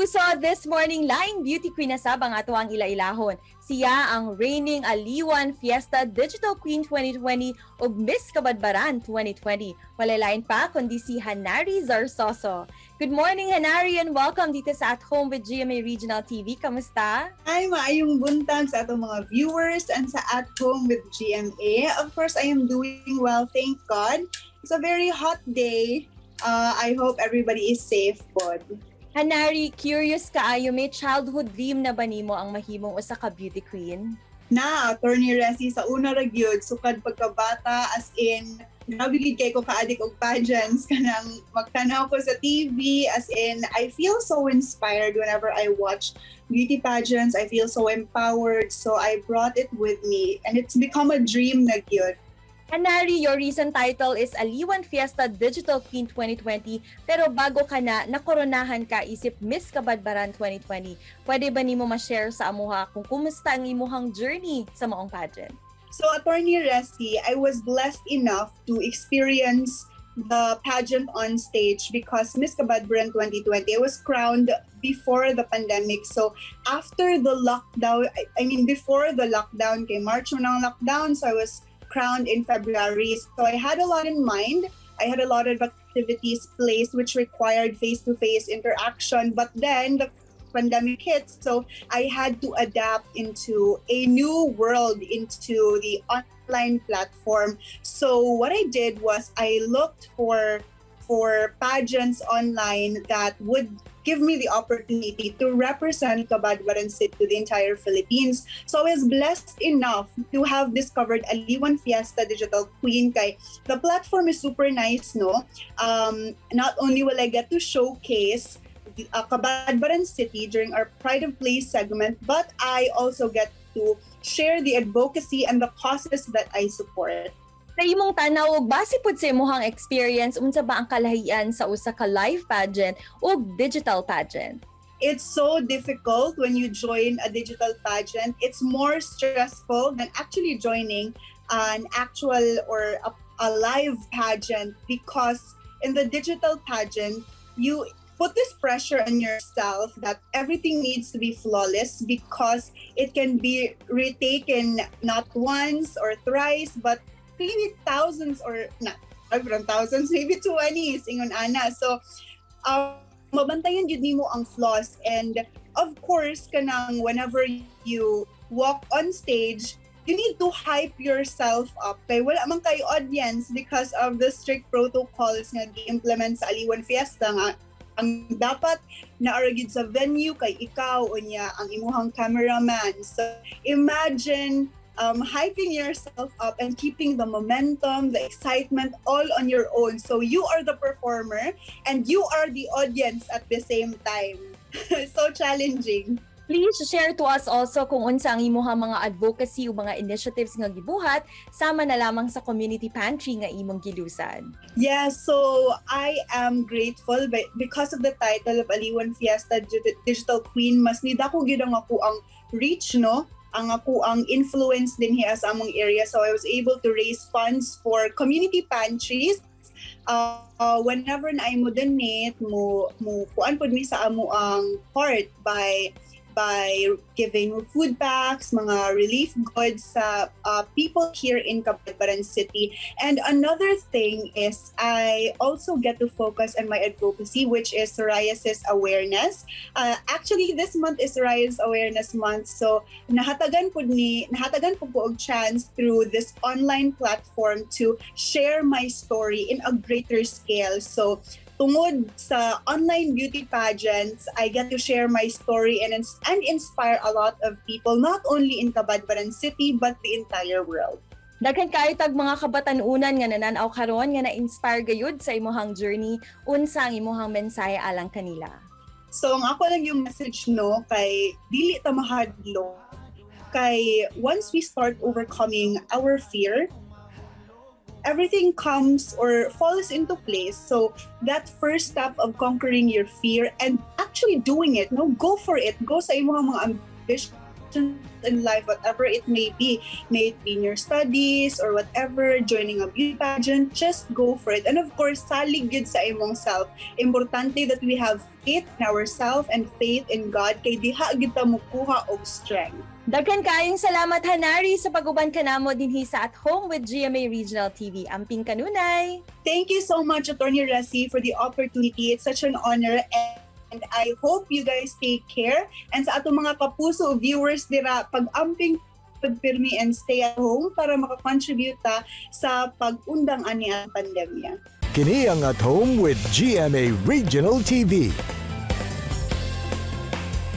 Kapuso, this morning, laing beauty queen na sab ang atoang ila-ilahon. Siya ang reigning Aliwan Fiesta Digital Queen 2020 ug Miss Cabadbaran 2020. Walay lain pa kundi si Hanari Zarzoso. Good morning, Hanari, and welcome dito sa At Home with GMA Regional TV. Kamusta? Hi, maayong buntag sa atong mga viewers and sa At Home with GMA. Of course, I am doing well, thank God. It's a very hot day. I hope everybody is safe pod. Hanari, curious kaayo, may childhood dream na ba nimo ang mahimong usa ka beauty queen? Na, Attorney Resi, sa una ra gyud, sukad pagkabata, as in, grabe gid kay ko ka-addict og pageants, kanang magtanaw ko sa TV, as in, I feel so inspired whenever I watch beauty pageants. I feel so empowered. So I brought it with me and it's become a dream na gyud. Hanari, your recent title is Aliwan Fiesta Digital Queen 2020, pero bago ka na, nakoronahan ka isip Miss Cabadbaran 2020. Pwede ba nimo ma-share sa amuha kung kumusta ang imuhang journey sa maong pageant? So, Attorney Resi, I was blessed enough to experience the pageant on stage because Miss Cabadbaran 2020, I was crowned before the pandemic. So, after the lockdown, I mean, before the lockdown, kay March man ang lockdown, so I was crowned in February. So, I had a lot in mind. I had a lot of activities placed which required face-to-face interaction. But then the pandemic hit, so I had to adapt into a new world, into the online platform. So what I did was I looked for pageants online that would give me the opportunity to represent Cabadbaran City to the entire Philippines. So I was blessed enough to have discovered Aliwan Fiesta Digital Queen kay the platform is super nice, no? Not only will I get to showcase Cabadbaran City during our Pride of Place segment, but I also get to share the advocacy and the causes that I support. Sa imong tanaw ug base pud sa imong experience, unsa ba ang kalahian sa usa ka live pageant ug digital pageant? It's so difficult when you join a digital pageant. It's more stressful than actually joining an actual or a live pageant because in the digital pageant, you put this pressure on yourself that everything needs to be flawless because it can be retaken not once or thrice, but maybe thousands or not thousands, maybe 20s, ingon ana. So, mabantayan jud nimo ang flaws and of course kanang whenever you walk on stage, you need to hype yourself up kay wala man kay audience because of the strict protocols nga gi-implement sa Aliwan Fiesta nga ang dapat naa ra gyud sa venue kay ikaw unya ang imuhang cameraman. So imagine hyping yourself up and keeping the momentum, the excitement all on your own. So you are the performer and you are the audience at the same time. So challenging. Please share to us also kung unsa ang imuhang mga advocacy o mga initiatives nga gibuhat sama na lamang sa community pantry nga imong gilusad. Yeah, so I am grateful because of the title of Aliwan Fiesta Digital Queen, mas nidako gyud ang akoang reach, no? Ang akoang influence dinhi sa among area. So I was able to raise funds for community pantries. Whenever naay mo donate, mo kuan pod mi sa amoang part by giving food packs, mga relief goods sa people here in Cabadbaran City. And another thing is I also get to focus on my advocacy, which is psoriasis awareness. Actually, this month is Psoriasis Awareness Month. So nahatagan pud ko og chance through this online platform to share my story in a greater scale. So tungod sa online beauty pageants, I get to share my story and inspire a lot of people, not only in Cabadbaran City, but the entire world. Daghan kaayo tag mga kabatan-unan nga nananaw karon nga na-inspire gayud sa imuhang journey. Unsa ang imuhang mensahe alang kanila? So ang ako lang yung message, no, kay dili ta mahadlok kay once we start overcoming our fear, everything comes or falls into place. So that first step of conquering your fear and actually doing it, no, go for it. Go sa imong mga ambitions. in life, whatever it may be, may it be in your studies or whatever, joining a beauty pageant, just go for it. And of course, salig gyud sa imong self. Importante that we have faith in ourselves and faith in God kay diha gyud ta mukuha og strength. Daghan kaayong salamat, Hanari, sa pag-uban kanamo dinhi sa At Home with GMA Regional TV. Amping kanunay. Thank you so much, Attorney Resi, for the opportunity. It's such an honor and I hope you guys take care. And sa atong mga kapuso viewers dira, pag-amping pagpirmi and stay at home para makakontribute ta sa pag-undang ani ang pandemya. Kini ang At Home with GMA Regional TV.